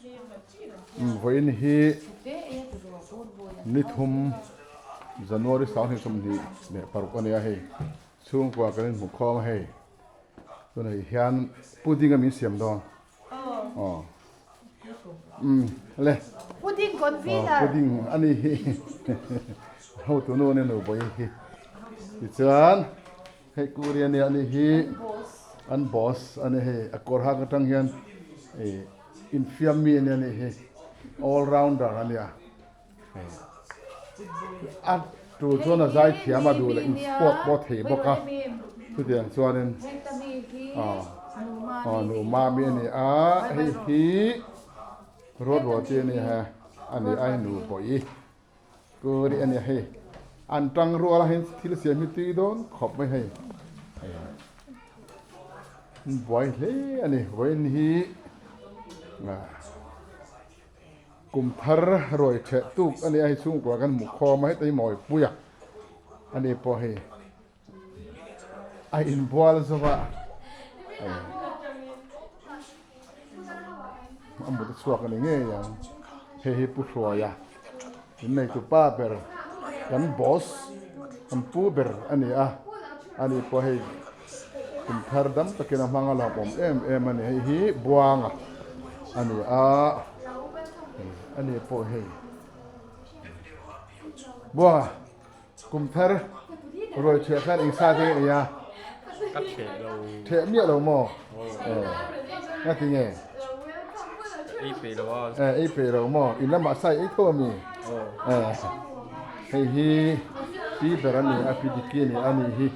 Vawiin hi ni thum January 2026 a nia hei chhungkua kan inhmu khawm a hei tunah hian pudding a min siam dawn aw umm le pudding convener pudding a ni hi hotu nu a ni nu bawihi hi tichuan Hei Kuri a nia anih hi an boss a ni hei a kawr hak atang hian ih infiam mi a nia anih hi all rounder a nia hei a tur chuan a zai thiam a duh leh in sport pawh a thei bawk a chutiang chuanin aw aw nu mami a ni a hei hi Ruatruati a ni he a ni a nu pawh i. Kuri a nia hei. An tang rual a hei thil siam hi tui dawn khawp mai hei. An buai hle a ni. Vawiin hi kum thar ruai theh tuk a nia hei chhungkua kan hmu khawm a heta hi Mawipui a a ni pawh hei a inbual zawk a a mut a chhuak a ni ngei ang hei hi Pu Hruaia in neitu pa ber kan boss kan pu ber a ni a ani pawh hei kum thar dam takin a hmang a lawmawm em em a ni hei hi Buanga a ni a ani pawh hei Buanga. Kum thar ruai ṭhiah khan eng sa te nge ei a? Ka ṭheh lo. Ṭheh miah lo maw? Nga ti nge? Ka ei peih lo a. Ei peih lo maw? In lamah sa i ei tho a mi? Hei hi pi ber a ni a, pi Diki a ni a nih hi.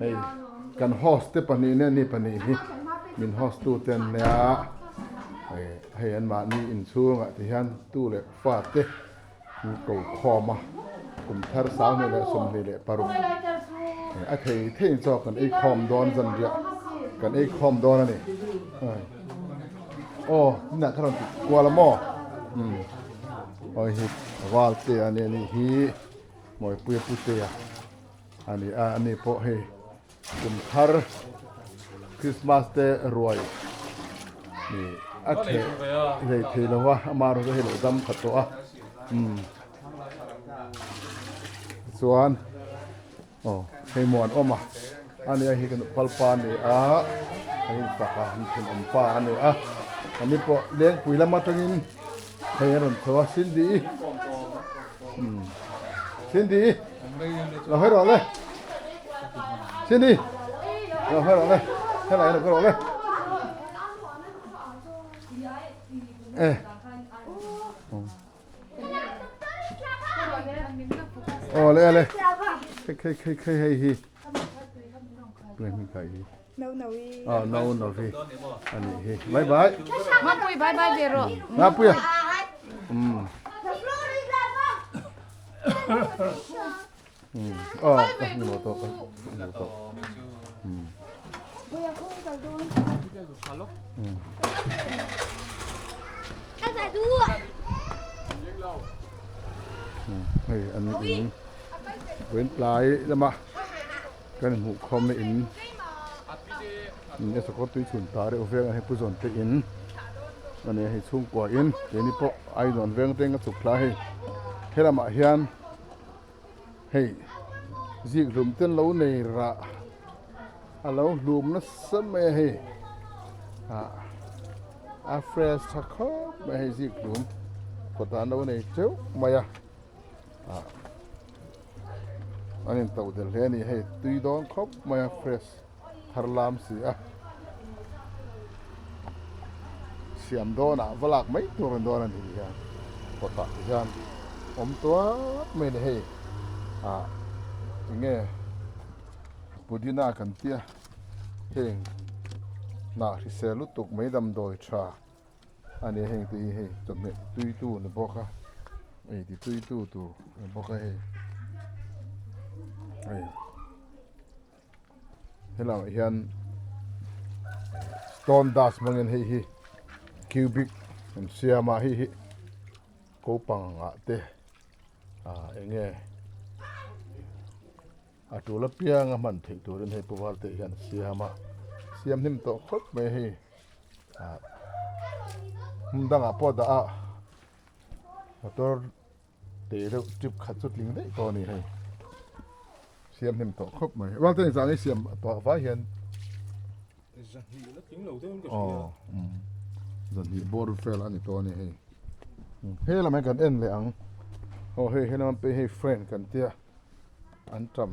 Hei kan host te pahnih nen ni pahnih hi min host tu te an nia. Hei anmahni inchhungah ti hian tu leh fa te. Ko khawm a, kum thar 2026 a thei thei chaw kan ei khawm dawn zanriah kan ei khawm dawn a ni. Aw inah kha rawn ti kual a maw? Umm awi hi val te a ni a nih hi Mawipuia Putea a ni a, ani pawh hei Kum thar Christmas te ruai a theh hlei thei lo va, ama erawh chu hei lo dam khat tawh a, umm chuan aw hei muan awm a a nia hi kan palpa a ni a hei fak a an thenawm pa a ni a ani pawh lengpui lam atangin hei a rawn tho a Cindy umm Cindy lo hawi rawh le. Cindy, lo hawi rawh le, helai lo ka rawh le. Eh. Oh le le. Khei khei khei khei hei hi. Tui mi kai hi. No no i. Ah no no hi. Ani hi. Bye bye. Mapui bye bye ve ro. Mapui. Um. Aw ka hmu lo tawh ka hmu lo tawh hei an in vawiin tlai lama kan inhmuh khawm na in in esakawr tui chhun ta reuh veng a hei pu zawn te in a ni a hei chhungkua in keini pawh aizawn veng teng a chhuk thla hei helamah hian. Hei zik hlum te lo nei rah a lo hlum nasa mai a hei ah a fresh tha khawp mai a hei zik hlum kawtah an lo nei teuh mai a ah an in to del hle a ni hei tui dawn khawp mai a fresh thar lam si a siam dawnah va lak mai tur an dawn a ni hian kawtah te hian awm tuap mai a ni hei ah enge pudina kan tia heng hnah hrisel lutuk mai damdawi tha a ni a heng te hi hei chawhmeh tui tu ni bawk a ei ti tui tu tur ni bawk a hei hei. Helangah hian stone dust hmangin hei hi cubic an siam a hei hi ko pangah te ah eng nge a tul apianga hman theih turin hei pu Valte hian a siam a siam hnim tawh khawp mai hei ah. Hmun dangah pawh dah a motor te deuh trip khat chu tling daih tawh a ni hei. Siam hnem tawh khawp mai. Rual te engzah nge siam tawh vai hian. Zahnih la tling lo deuh in ka hria. Aw umm zahnih bawr vel a ni tawh a ni hei. He lam hi kan en leh ang. Aw hei he lam pawh hei friend kan tia an tam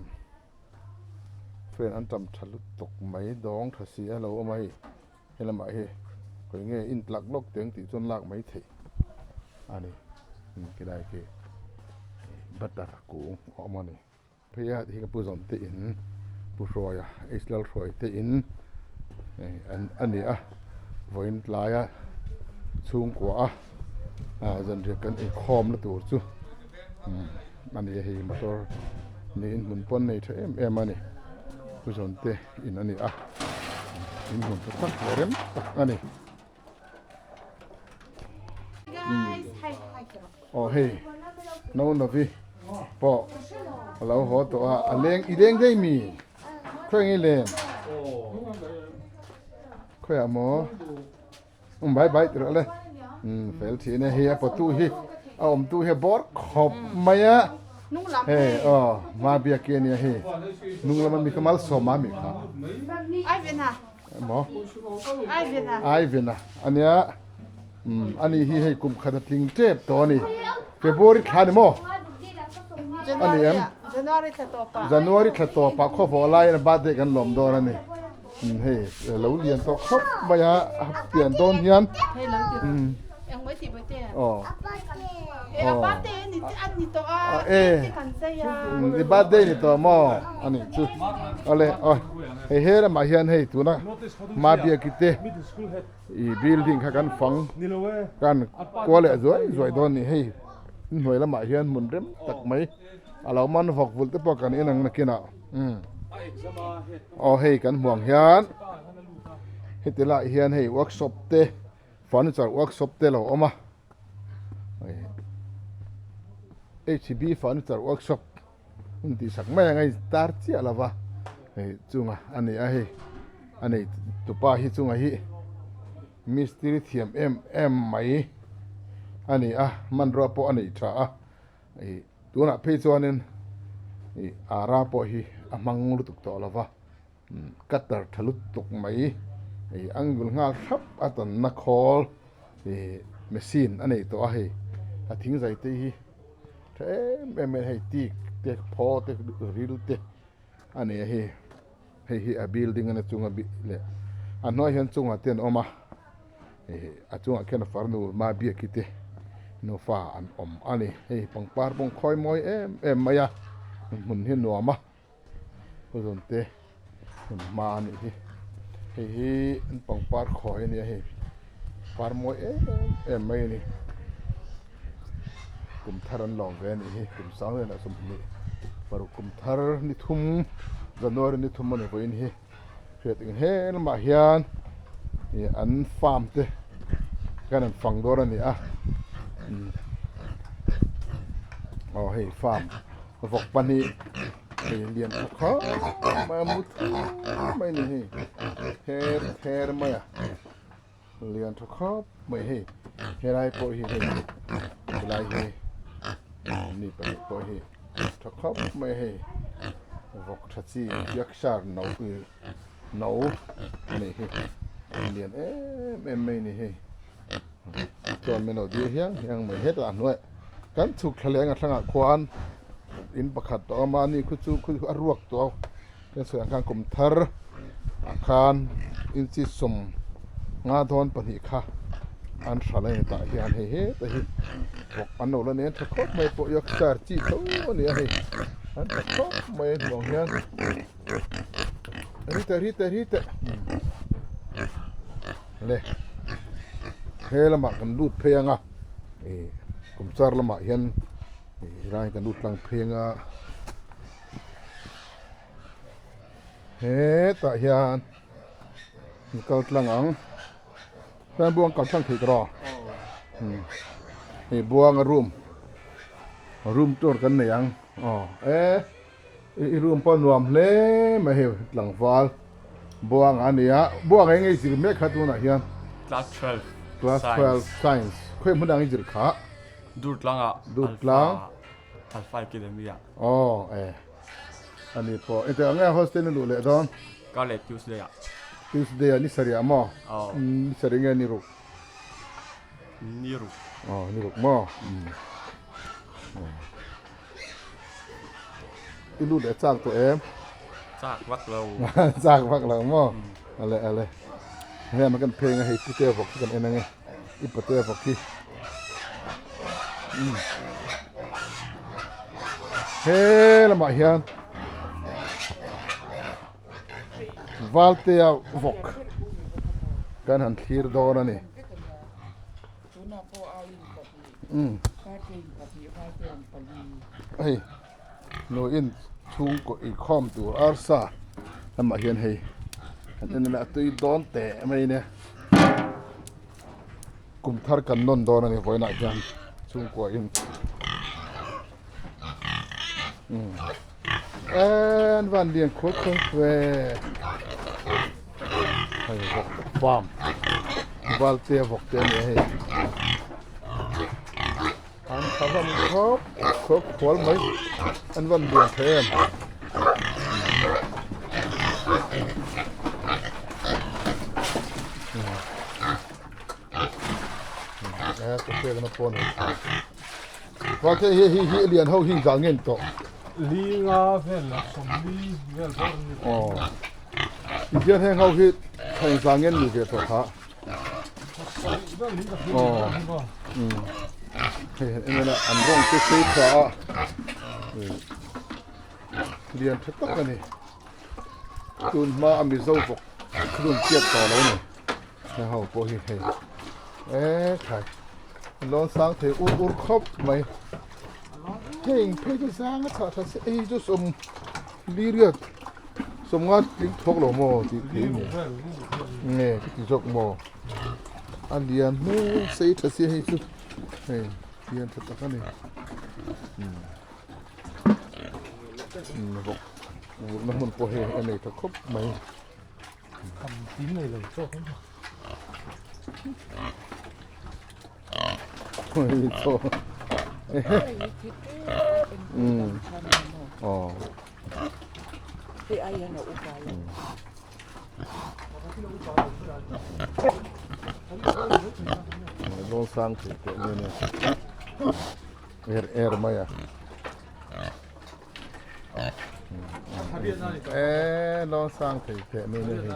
friend an tam tha lutuk mai dawng tha si a lo awm a hei. He lamah hi khawi nge in tlak lawk teng tih chuan lak mai theih a ni. Khilai khi butter kung a awm a ni. Phei a hi ka pu zawm te in pu Hruaia H Lalhruai te in a ni a vawiin tlaia chhungkua a zanriah kan inkhawm na tur chu a ni a hei motor niin hmun pawn nei tha em em a ni pu zawm te in a ni a in hmun tha tak leh rem tak a ni. Aw hei no novi pawh a lo haw tawh a a leng i leng daih mi khawi nge i len khawiah maw um bai bai tirh le um fel thin e hei a pawtu hi a awmtu hi a bawr khawp mai a hei aw hma biak hi a nia hei hnung lama mi kha malsawma mi kha Maw? Ivan-a a nia. Umm ani hi hei kum khat a tling tep tawh a ni. February thla a ni maw? A ni em? January thla tawpah khawvawh laiin a birthday kan lawm dawn a ni. Umm hei lo lian tawh khawp mai a, a pian dawn hian. Umm aw aw e i birthday ni tawh maw? A nih chu. Awle aw. Hei he lamah hian hei tuna Mabiaki te ih building kha kan fang kan kual leh zuai zuai dawn a ni hei hnuai lamah hian hmun rem tak mai a lo man vawk vulh te pawh kan en ang nakinah umm aw hei kan hmuh ang hian heti lai hian hei workshop te furniture workshop te a lo awm a hb furniture workshop. Hun tih sak mai ang a intar chiah lo va, hei chunga a ni a hei a nei tupa hi chunga hi mistiri thiam em em mai a ni a hmanrua pawh a nei tha a ih tunah phei chuanin ih ara pawh hi a hmang lutuk tawh lo va cutter tha lutuk mai ih angle nghal thlap a tanna khawl ih machine a nei tawh a hei a thingzai te hi. Tha em em mai hei tik te phaw te ril te a ni a hei hei hi a building a ni chunga bi leh a hnuai hian chungah te an awm a ih a chungah khian a farnu ma biaki te nufa an awm a ni hei pangpar pawh an khawi mawi em em mai a hmun hi a nuam a zawn te hmun hma a nih hi hei hi an pangpar khawi a nia hei par mawi em em mai a ni kum thar an lawm ve a nih hi kum sang leh 20 paruk kum thar ni thum January ni thum a ni vawiin hi hriat eng he lamah hian ih an farm te kan an fang dawn a ni a aw hei farm vawk pahnih hei lian tha khawp mai a mu thur mai a ni hei her ther mai a lian tha khawp mai hei helai pawh hi hei helai hi mi pahnih pawh hi tha khawp mai hei vawk tha chi Yorkshire no no a nih hi lian em em mai a ni hei chuan min lo dil hiang hiang mai hetah a hnuaiah kan chhuk thla leh anga thlangah khuan in pakhat a awm a ani khu chu khu a ruak tawh a kan sawi ang khan kum thar ah khan inchi 50 dawn kha an hral a ni tah hian hei hetah hi vawk an lo la nen tha khawp mai pawh Yorkshire chi tho a ni a hei an tha khawp mai a hmuh ang hian ri teh ri teh ri teh le he lamah kan lut phei ang a ih kum char lamah hian ih helai kan lut tlang phei ang a hetah hian an kal tlang ang chuan buang kal tlang thei tawh rawh hei buanga room room tour kan nei ang aw e. I room pawh nuam hle mai hei tlangval buanga a ni a buanga eng ei zir mek kha tunah hian Class 12. Class 12 Science. Khawi hmun ang i zir kha? Durtlang ah. Durtlang. Alpha Academy ah. Aw e. Ani pawh. Engtik ah nge hostel i luh leh dawn? Kar leh Tuesday ah. Tuesday ah ni sarih ah maw? Aw. Ni sarih nge ni ruk? Ni ruk. Aw ni ruk maw? I lut leh chak tawh em? Chak vak lo. Chak vak lo maw? Ale ale. Hei ama kan pheng a hei pute vawk hi kan en ange. I pate vawk hi. He lamah hian Valtea vawk kan han thlir dawn a ni. Hei nuin chhungkaw inkhawm tur arsa lamah hian hei kan en a tui dawn teh mai nia kum thar kan nawn dawn a ni vawiinah hian chhungkua in en van lian khual khual ve hei vawk farm valte vawk te a ni a hei an tha hlawm khawp khawp khual mai an van lian thei em. Valte hi hi hi lian ho hi zal ngen tawh. Li nga vel la sawmli vel bawk an ni. Aw. Tihian heng ho hi thain zal ngen ni ve tawh kha. Aw. Hei en ena an rawng te sei tha a. Lian tha tak a ni. Tun hma a Mizo vawk thlun chiat tawh lo ni. Heng ho pawh hi hei e khai lawn sang thei ur ur khawp mai heng phei chu zang a chhah tha se ei chu sawm li riat sawm nga tling thuak lo maw tih thei ni nge ka ti zawk maw a lian hmel sei tha sia hei chu hei lian tha tak a ni vawk vulhna hmun pawh hei a nei tha khawp mai. Lawnsang thei teh mai ania er er mai a. E lo sang thei teh mai na hi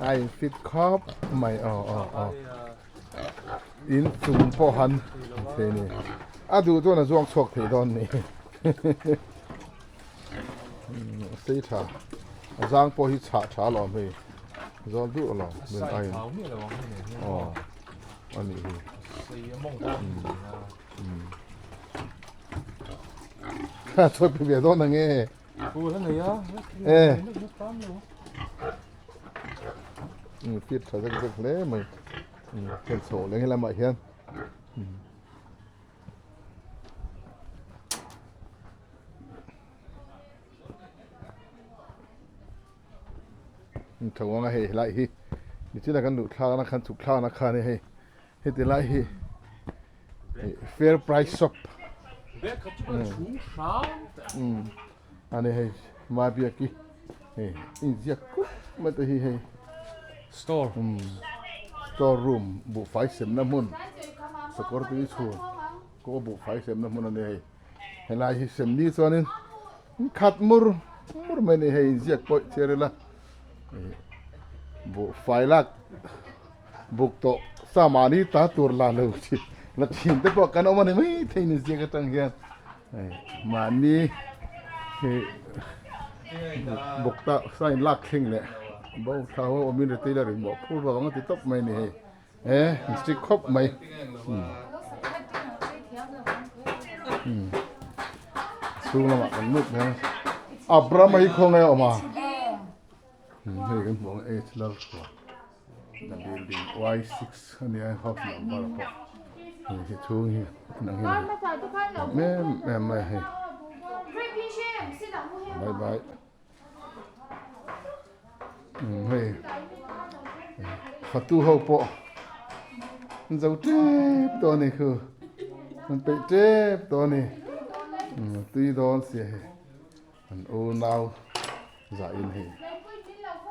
a in fit khawp mai aw aw aw in chung pawh han thei ni a duh chuan a zuang chhuak thei dawn ni sei tha a zang pawh hi chhah tha alawm hei zawl duh alawm a in aw a nih hi. Kha chawi pe ve dawn ang e. Phul a nei a. E. Um fit tha zek zek hle mai. Um hel chho leh helamah hian. Um. Tho anga hei helai hi nichina kan luh thlakna khan chhuk thlakna khan hei Heti lai hi fair price shop ani hei Mabiaki hei inziak khup mai te hi hei store store room buhfai semna hmun sakawr tui chhun pawh buhfai semna hmun ani hei helai hi sem ni chuanin khat mur mur mai ani hei inziak pawh chhiar ila buhfai lak. Buk tawh sa mahni ta tur la lo chi la thin te pawh kan awm a ni mai thei ni ziak atang hian hei mahni hei buk ta sa in lak thleng leh bo thla ho awmin retailer in mawh phur lo ang a ti tawp mai a ni hei e strict khawp mai chhung lamah kan lut mai a Abraham-a hi khawnge a awm a hei kan hmuh ang e thil a chhuah. The building Y6 a nia house number pawh hei hi chhung hi nang hi em em mai hei bye bye hei Fatu ho pawh an zo tep tawh a ni khu an peih tep tawh a ni tui dawn sia hei an unau zahin hei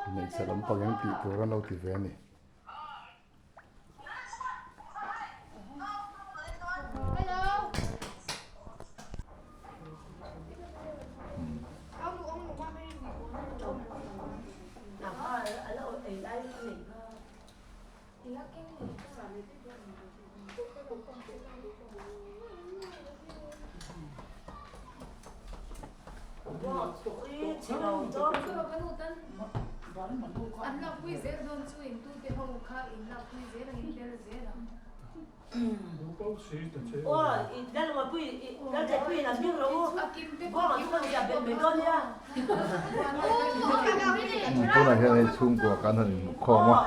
hmeichhe lampang eng tih tur an lo ti ve a ni. Tunah hian hei chhungkua kan han inhmu khawm a,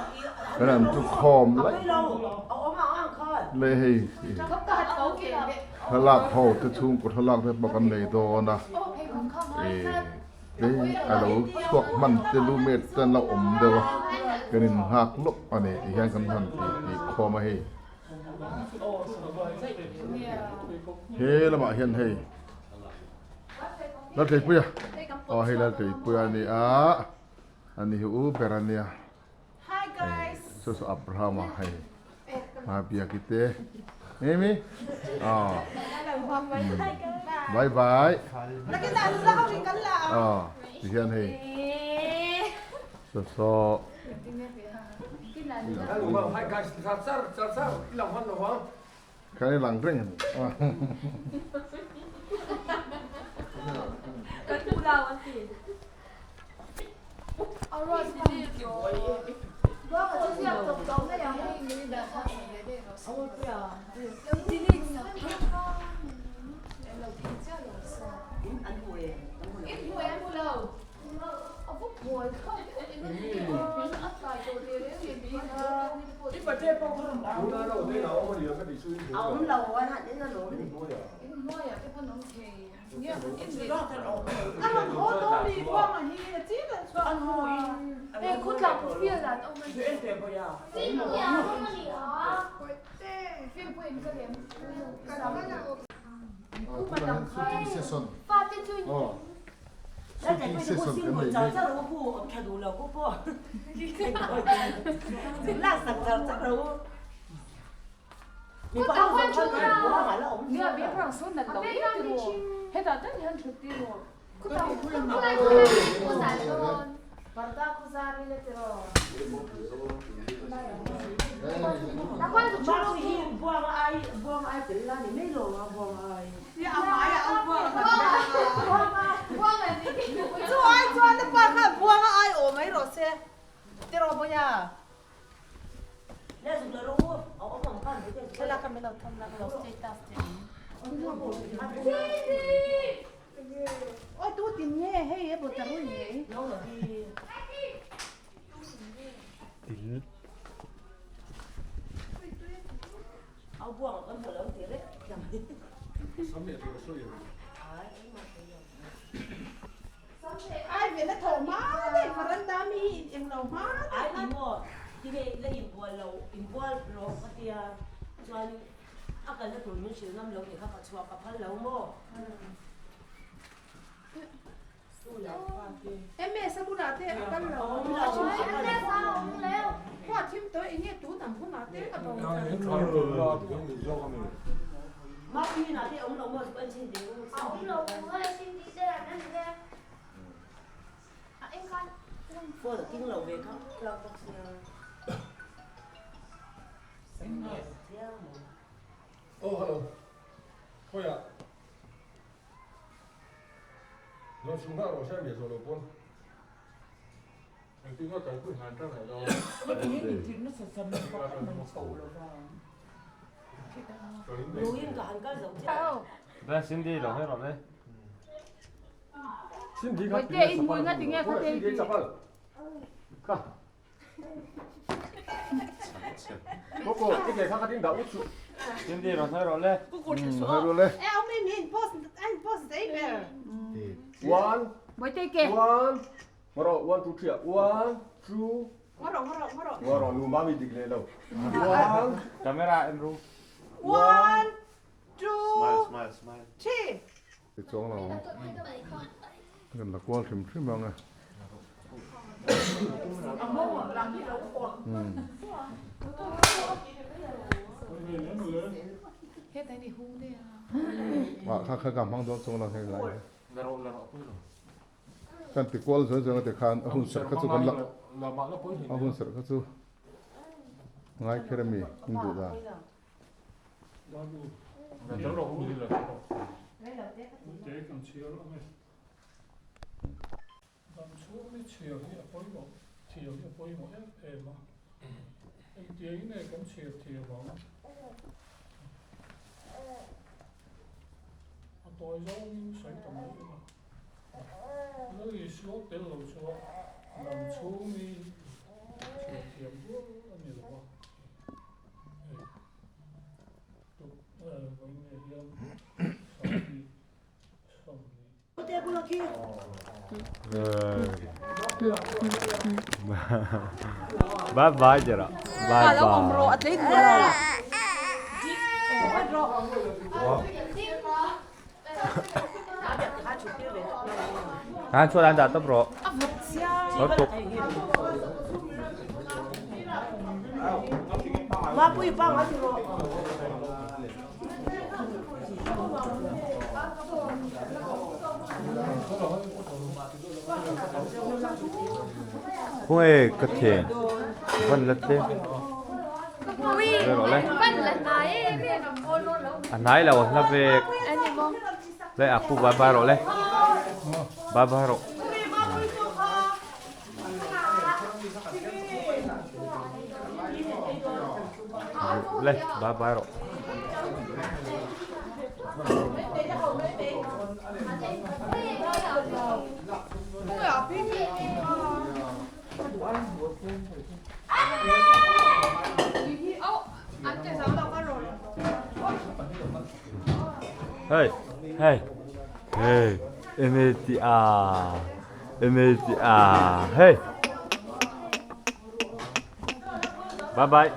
kan han thu khawm laih laih hei thlalak ho te chhungkaw thlalak te pawh kan nei dawn a ih a lo chhuak hman te lu met te an lo awm deuh a kan innghak lawk a ni tihian kan han tih tih khawm a hei. He lamah hian hei Laltleipuia aw hei Laltleipuia a ni a ani hi u ber a nia saw saw Abraham-a hei a biaki te emi aw bye bye aw tihian hei saw saw. Kan i lang reng a ni. Shooting session kan nei mek. Chu ai chuan na pa khan buanga ai aw mai rawh se tiraw Bawiha. Thlalak kha min lo tham la ka lo status che ang. Awi tu tin nge hei e bawta rui ngei. Ai ve na tho hma daih varanda mi hi in eng lo hma daih a. MS a bulah te a kal lo. Khua thim tawh eng nge tun ang hunah te a bo Oh hello khawiah Lo chhung nghah rawh se miah zawh lo pawn engtin nge kan pui han tan reh dawn. Cindy lo hei rawh le. Cindy kha Te in mui nga tinge kha te Cindy chapal kha Koko i ke kha ka ding dah ut chu. Cindy rawn hawi rawh le. Hawi rawh le. E au mi min post an post dei ber. One Bawite ke. One Maro one two three ah one two. Ngaw rawh nu mami dik leh lo. Camera en ru. One, two, Smile, smile, smile. three. Ti chuang lo ang. Kan la kual hrim hrim ang e. Ah kha kha ka hmang dawn chuang lo hei lai. Kan ti kual zuai zuai nga ti khan a hun serh kha chu kan la a hun serh kha chu ngai kher a mi in duh dan. Dam chhung ni chhiar hi a pawimawh thiam hi a pawimawh em em a, engtiang in nge kan chhiar thiam ang? A tawi zawngin sawi ta mai ila, Lal Isua tel lo chuan dam chhung ni chhiar thiam rual a ni lo a, hei tuk vawiin nge hian sangni sawmni. Bye bye jara. Bye bye. Khan chuan an dah tawp rawh. Lo tuk. Khawnge ka then van la te rawh le a hnai lo a hla vek le a pu bye bye rawh le bye bye rawh. Le bye bye rawh. Hey hey hey enge ti a. Enge ti a hei Bye bye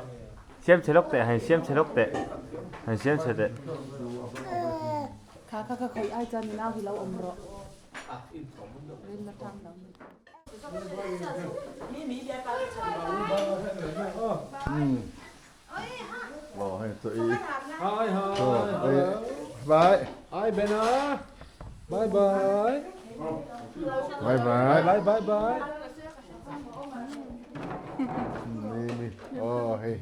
Siam chhe lawk teh han siam chhe lawk teh han siam chhe teh. Kha kha kha khawi ai chuan nau hi lo awm rawh. Rin na tang lo ni. Hi hi. Bye. Hi Bena. Bye bye. Bye bye. Bye bye bye. Mi oh hei.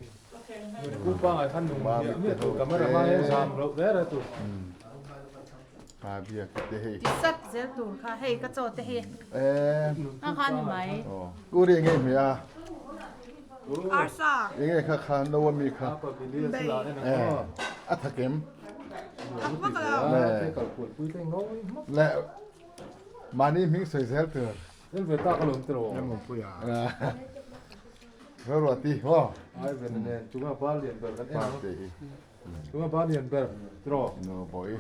Ku pa ngai khan nung mi tu camera ma he zam lo ve ra tu. Pa bia te hei. Ti sat zel tur kha hei ka chaw te hi. Eh. A kha ni mai. Oh. Ku ri nge mi a. Arsa. Enge kha kha no mi kha. Eh. A thakem. Le. Mani hming sawi zel tur. Zel ve tak alawm tiraw. Ruati maw. Ai ve nen chunga bal lian ber kan en ang. Chunga bal lian ber tiraw. No boy.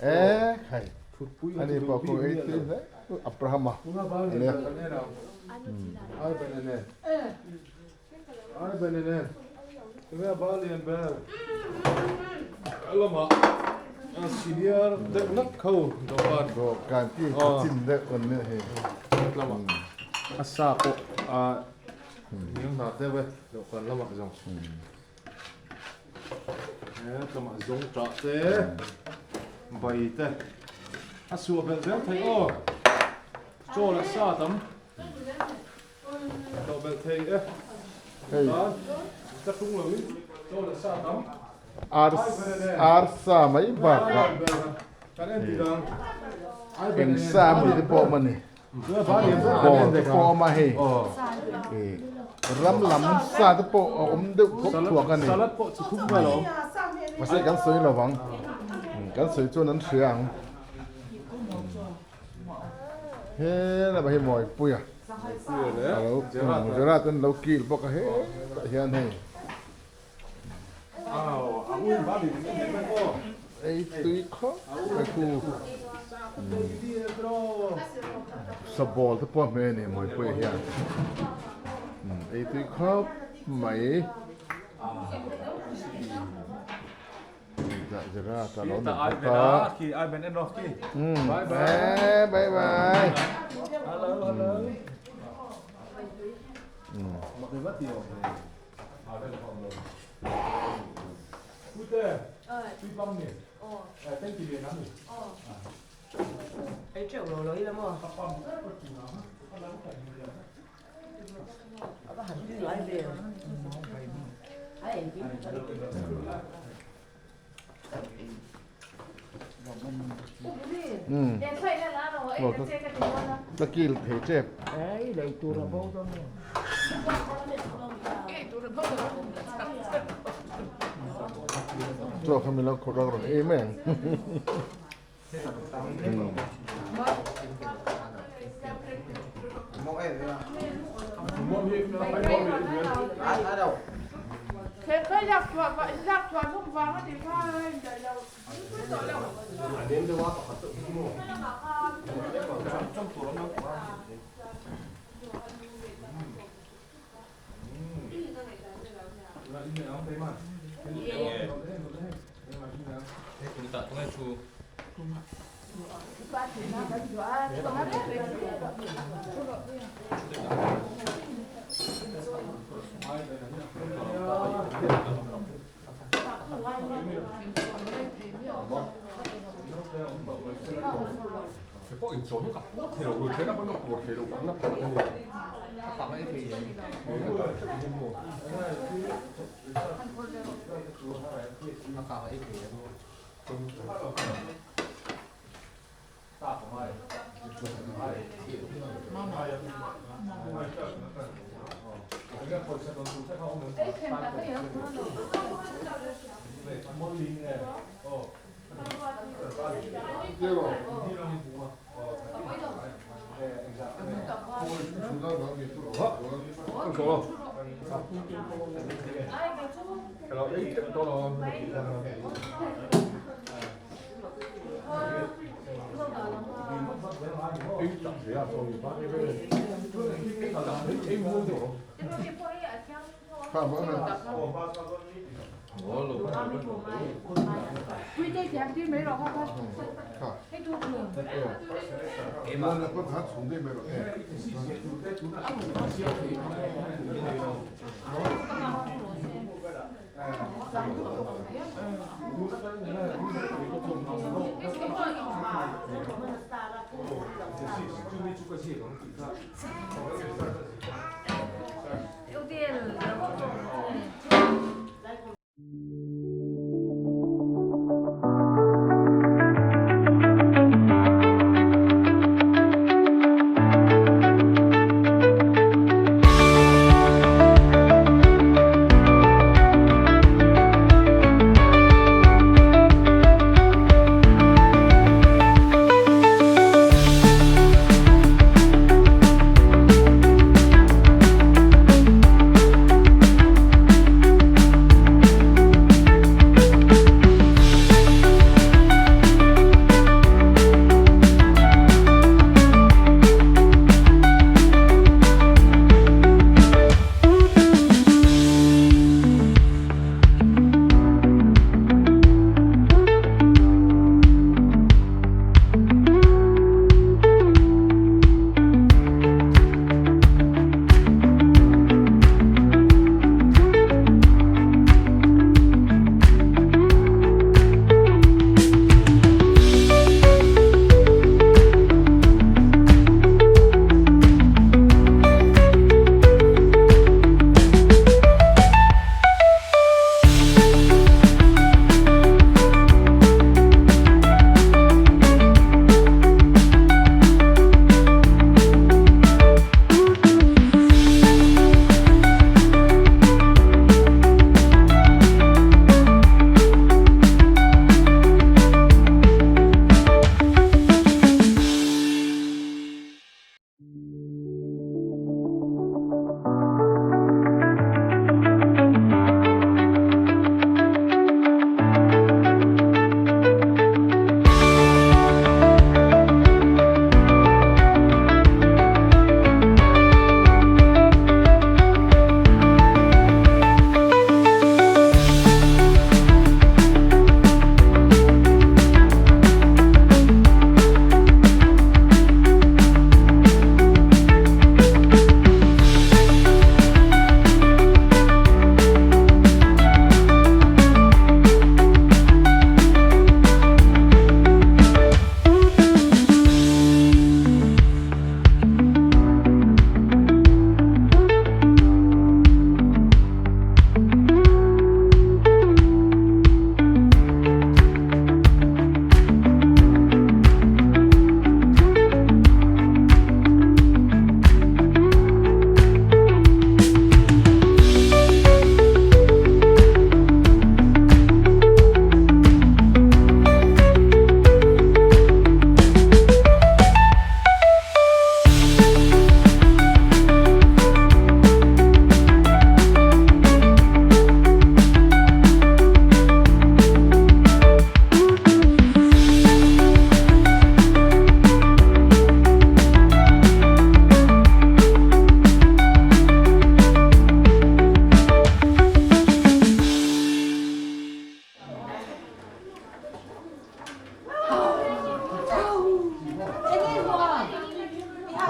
Eh khai. Thutpui Ani pawh khu ei tui hle Abrahama. Chunga bal lian ber kan en ang. Ai ve nen. Ai ve nen. Chunga bal lian ber. Lamah senior deuh nak kho dawhkan. Dawhkan ti chin deuh an nia hei. Lamah a sa pawh a hniang hna deuh e dawhkan lamah zawng. He lamah zawng tah te bai te a suah belh zel thei aw. Chaw leh sa tam. Chaw belh thei e. Hei. Ka tung lo in chaw leh sa tam. Ar ar sa mai bakah eng sa mai te pawh awm a ni. Ball te pawh awm a hei. Ram lam sa te pawh a awm deuh thuak thuak a ni. Mahse kan sawi lo vang. Kan sawi chuan an hria ang. He lamah hi Mawipuia a lo Gerard an lo kil bawk a hetah hian hei ei tui khawp mai khu sabawl te pawh a hmeh a ni Mawipuia hian. Ei tui khawp mai. Zira ka lo ni bawk a. Bye bye. Bye bye. Hello hello. Ka kil thei tep. Chaw kha min lo khawrh rak rawn ei mai ang.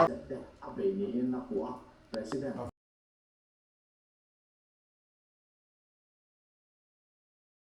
Te a bei niin a puh a, President.